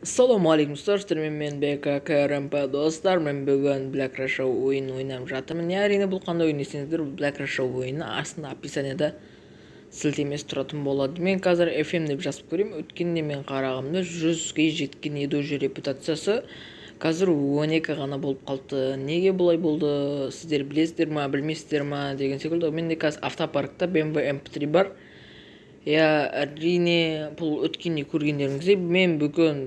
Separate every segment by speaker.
Speaker 1: Ассалаумағалейкум, достар, сіздермен мен БККРМП, достар. Мен бүгін Black Russia ойынын ойнап жатырмын. Не, әрине, бұл қандай ойын десеңіздер, бұл Black Russia ойыны, астында описанияда сілтемесі тұратын болады. Мен қазір FM деп жазып көрейін. Өткенде мен қарағымда 100-ге жеткен еді уже репутациясы. Қазір 12 ғана болып қалыпты. Неге бұлай болды? Сіздер білесіздер ма, білмейсіздер ма деген секілді. Менде қазір автопаркта BMW M3 бар. Иә, әрине, бұл өткенде көргендеріңіздей, мен бүгін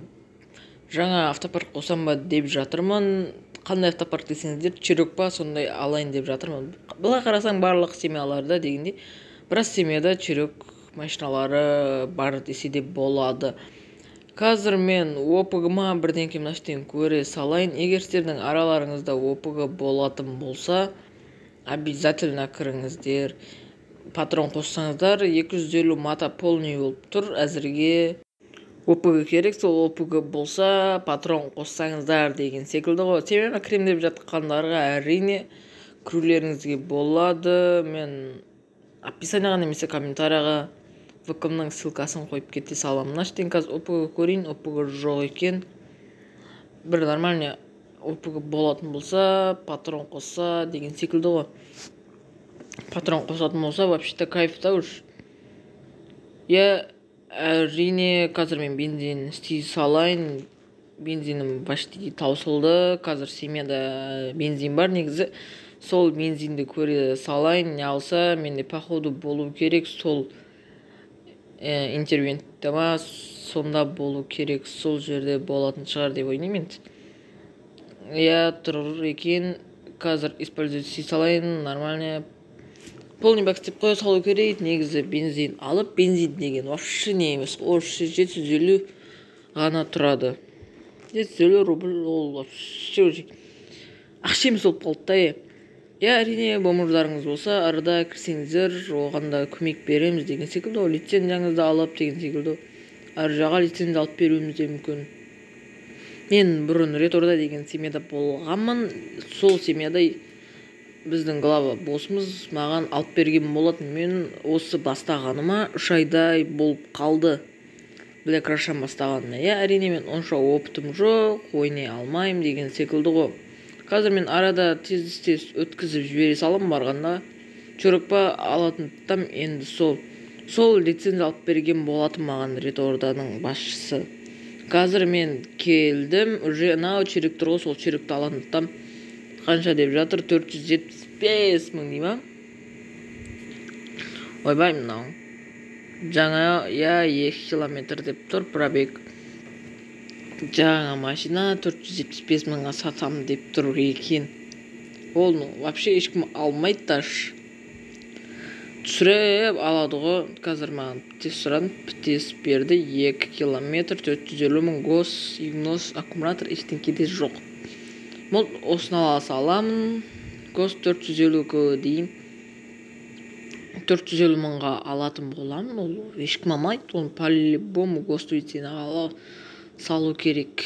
Speaker 1: жаңа автопарк қосам ба деп жатырмын. Қандай автопарк десеңіздер, Чирок па, сондай алайын деп жатырмын. Былай қарасаң, барлық семьяларда дегендей, біраз семьяда Чирок машиналары бар десе де болады. Қазір мен ОПГ ма бірдеңке мына жерден көре салайын. Егер сіздердің араларыңызда ОПГ болатын болса, обязательно кіріңіздер. Патрон қоссаңыздар, 250 мата полный болып тұр әзірге. ОПГ керек, сол ОПГ болса, патрон қоссаңыздар деген секілді ғой. Себебі кірем деп жатқандарға, әрине, кірулеріңізге болады. Мен описанияға немесе комментарияға ВК-ның ссылкасын қойып кете саламын. Мына жерден қазір ОПГ көрейін, ОПГ жоқ екен. Бір нормальный ОПГ болатын болса, патрон қосса деген секілді ғой. Патрон қосатын болса, вообще-то кайф та уж. Иә, әрине, қазір мен бензин істей салайын. Бензинім почти таусылды. Қазір семьяда бензин бар негізі. Сол бензинді көре салайын. Не алса, менде походу болу керек сол интервентте ма, сонда болу керек, сол жерде болатын шығар деп ойлаймын енді. Иә, тұр екен. Қазір использовать істей салайын, нормально. Полный бак істеп қоя салу керек негізі, бензин алып. Бензин деген вообще не емес, вообще 750 ғана тұрады, 750 рубль. Ол вообще уже ақша емес болып қалды да. Иә, әрине, бомждарыңыз болса, арада кірсеңіздер, оған да көмек береміз деген секілді ғой. Лицензияңызды алып деген секілді, ар жаққа лицензия алып беруіміз де мүмкін. Мен бұрын Реторда деген семьяда болғанмын. Сол семьяда біздің глава боссымыз маған алып берген болатын. Мен осы бастағаныма 3 айдай болып қалды, Black Russia бастағаныма. Иә, әрине, мен онша опытым жоқ, ойнай алмаймын деген секілді ғой. Қазір мен арада тез тез өткізіп жібере саламын. Барғанда Чирок па алатын там енді. Сол лицензия алып берген болатын маған Реторданың басшысы. Қазір мен келдім уже, мынау Чирок тұр ғой, сол Чирокты алатын там. Қанша деп жатыр? 475 мың дей ма? Ойбай, мынау жаңа, иә, 2 километр деп тұр пробег. Жаңа машина, 475 мыңға сатамын деп тұр екен. Ол, ну, вообще ешкім алмайды даже, түсіріп алады ғой. Қазір маған птес сұрадым, птес берді. 2 километр, 450 мың, гос игнос, аккумулятор, ештеңке де жоқ. Бұл осыны ала саламын. Гос 450 дейін, 450 мыңға алатын боламын. Ол ешкім алмайды оны по любому, гостовый ценаға ала салу керек.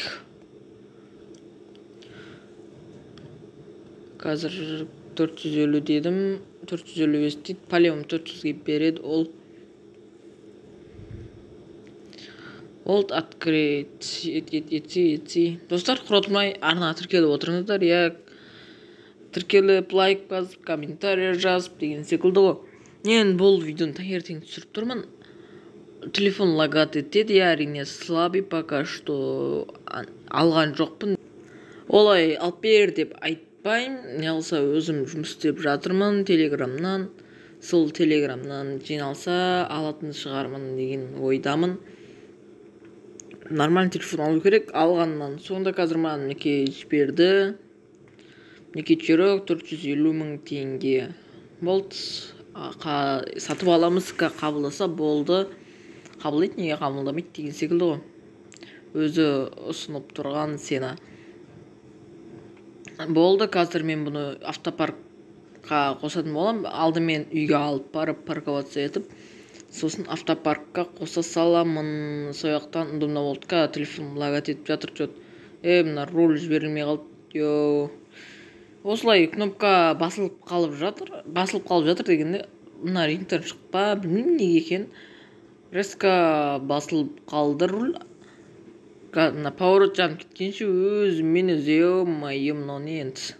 Speaker 1: Қазір 450 дедім, 455 дейді, по любому 400-ге береді ол. Болды, открыть етсе. Достар, құр арнаға тіркеліп отырыңыздар. Иә, тіркеліп, лайк басып, комментарий жазып деген секілді ғой. Мен бұл видеоны таңертең түсіріп тұрмын. Телефон лагать етеді, иә, әрине, слабый пока что, алған жоқпын. Олай алып бер деп айтпаймын. Не алса, өзім жұмыс істеп жатырмын телеграмнан. Сол телеграмнан жиналса, алатын шығармын деген ойдамын. Нормальный телефон алу керек алғаннан соң да. Қазір маған, мінекей, жіберді, мінекей, Чирок, 450 мың теңге болды. Сатып аламыз, қабылдаса болды. Қабылдайды, неге қабылдамайды деген секілді ғой, өзі ұсынып тұрған цена болды. Қазір мен бұны автопаркқа қосатын боламын. Алдымен үйге алып барып, парковаться етіп, сосын автопаркқа қоса саламын. Сол жақтан удобно болды. Қазір телефон лагать етіп жатыр че. Е, мына руль жіберілмей қалды. Йоу, осылай кнопка басылып қалып жатыр. Басылып қалып жатыр дегенде, мына рингтен шығып па, білмеймін неге екенін, резко басылып қалды руль. Мына поворот жанып кеткенше өзімен өзі, ё-моё, мынау не енді?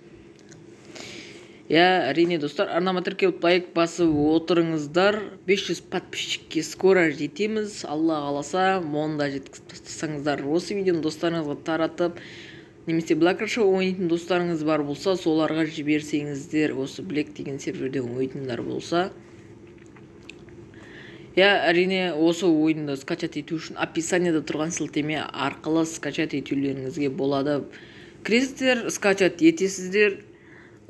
Speaker 1: Иә, әрине, достар, арнама тіркеліп, лайк басып отырыңыздар. 500 подписчикке скоро жетеміз, Алла қаласа. Оны да жеткізіп тастасаңыздар, осы видеоны достарыңызға таратып немесе Black Russia ойнайтын достарыңыз бар болса, соларға жіберсеңіздер, осы Black деген серверде ойнайтындар болса. Иә, әрине, осы ойынды скачать ету үшін описанияда тұрған сілтеме арқылы скачать етулеріңізге болады. Кіресіздер, скачать етесіздер,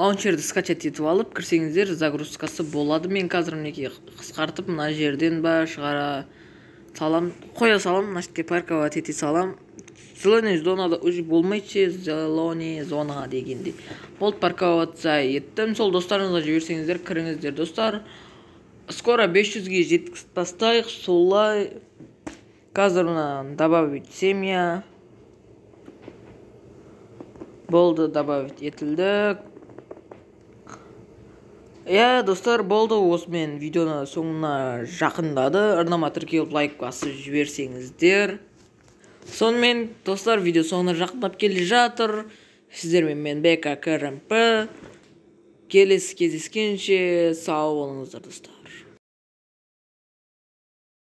Speaker 1: лаунчерді скачать етіп алып кірсеңіздер, загрузкасы болады. Мен қазір, мінекей, қысқартып, мына жерден ба шығара салам, қоя салам, мына жерге парковать ете салам. Зеленый зонада уже болмайды ше, зеленый зона дегенде. Болды, парковаться еттім. Сол достарыңызға жіберсеңіздер, кіріңіздер, достар. Скоро 500-ге жеткізіп тастайық. Солай, қазір мына добавить семья болды, добавить етілді. Иә, достар, болды, осымен видеоны соңына жақындады. Арнама тіркеліп, лайк басып жіберсеңіздер. Сонымен, достар, видео соңына жақындап келе жатыр. Сіздермен мен, Бека КРМП. Келесі кездескенше сау болыңыздар, достар.